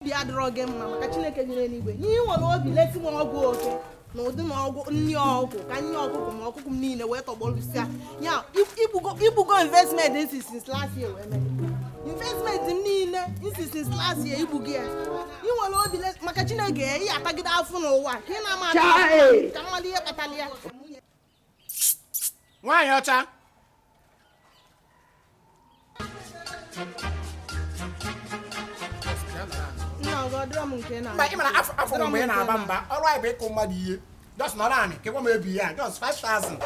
Obi adịrọ gị mma maka Chineke nyere n'igwe ihe ị nwere obi lesi m ọgwụ oke na ụdị na ọgwụ nri ọgwụ ka nye ọkụkọ ma ọkụkọ m niile wee tọgbọrụsịa ya. Ibugo investment nsi since last year wee mee investment m niile nsi since last year. Igbugo ya. Ị nwere obi maka Chineke ya, ị atagide afụ n'ụwa ka ị na-ama ka mmadụ ihe kpatara ya. Nwaanyị ọcha. Mba, ị mara afọ mgbe ị na-aba mba, ọrụ anyị bụ ịkụ mmadụ ihe. Just nọrọ anị ka ịgwa m ebi ya just 5000.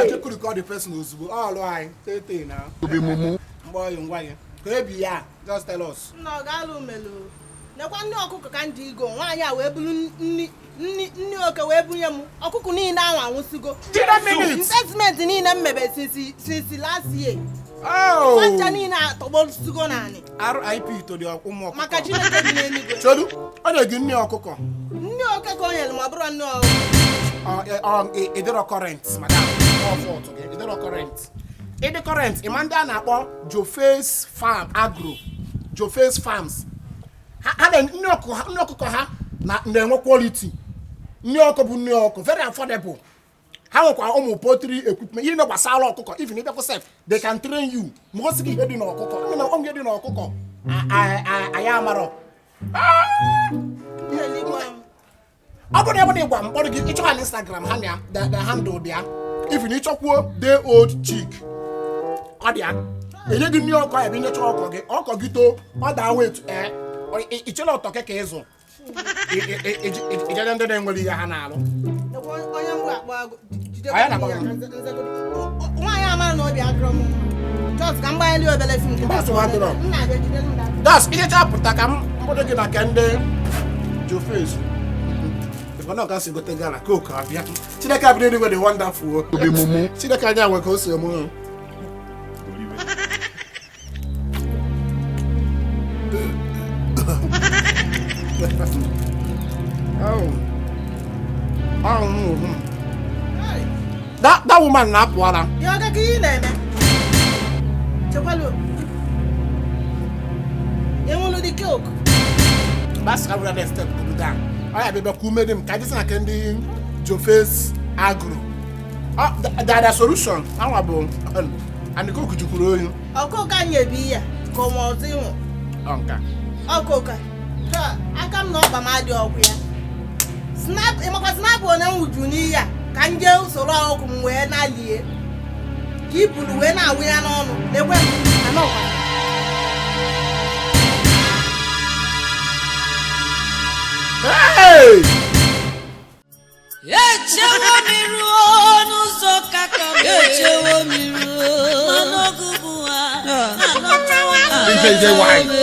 Ajekwuru ka ọ dị person ozugbo ọrụ anyị tete na mgbe ọyị ngwa gị ka ebi ya, just tell us. Nna, ọ ga-alụ melu nekwa ndị ọkụkọ ka ndị igo nwaanyị a wee buru nni nni nni oke wee bunye m ọkụkọ niile ahụ anwụsịgo. 3 minutes. Investment niile m mebe since last year. Oh! Ncha niile atọgbọsigo naanị. RIP to the ụmụ ọkụkọ. Maka Chineke dị n'eluigwe. Chelu, ọ na-egi nni ọkụkọ. Nni oke ka o nyere ma ọ bụrụ nni ọkụkọ. Ịdịrọ current, madam. Ọ fault gị, ịdịrọ current. Ịdị current, ịma ndị a na-akpọ Joface Farm Agro, Joface Farms. Ha na nni ọkụkọ ha, nni ọkụkọ ha na-enwe quality. Nni ọkụ bụ nni ọkụ, very affordable. Ha nwekwa ụmụ poultry equipment, ihe gbasara ọkụkọ. Even ịbịakwa sef, they can train you ma gosi gị ihe dị n'ọkụkọ. Ama na ihe dị n'ọkụkọ anyị amarọ. Ọ bụrụ na ebe na ịgwa mkpọrọ gị ịchọ ha na Instagram ha na the handle dị ya. Even ịchọkwuo day old chick, ọ dị ya enye gị nri ọkọ ya bụ inyecha ọkọ gị, ọkọ gị too, ọ daa wet ee ichela ọtọ ka ịzụ ijede ndị na-enwere ihe ha na-alụ. Onye mgbe akpọ agụ jide. Onye na-akpọ gị? Nwaanyị amara na obi adịrọ m mma, just ka m gbanyeli obele film. Mba, nsogbu adịrọ. M na-abịa, jide m data. Das ijecha pụta ka m mkpụrụ gị na nke ndị Joface ịbụ na ọ ga si gote gala coke abịa. Chineke abịa n'eluigwe dị wonderful o. Chineke anya nwe ka o si eme o. Oh. Oh, That woman na-apụ ara. Ihe ọga ka ihe na-eme, chekwalụ enwelu dị coke. Bas ka wura next step go down. Ọ ya bịa ka ume dị m ka jesi na nke ndị Joface Agro. Ọ the solution anwa bụ and coke jukwuru oyi. Ọkụka anyị ebi ihe ka ọ ma ọzọ ịnwụ. Ọ nka. Ọkụka ha, aka m na ọkpa m adị ọkụ ya snap. Ịmakwa snap onye m wuju n'ihe a ka m jee usoro ọkụ m wee na-alie ka ibulu wee na-awụ ya n'ọnụ na-ekwe m anọkwa. Hey! Echewo m ruo n'ụzọ kaka m, echewo m ruo mana ọgụ bụ ha alọtawo m. Ije ije nwanyị.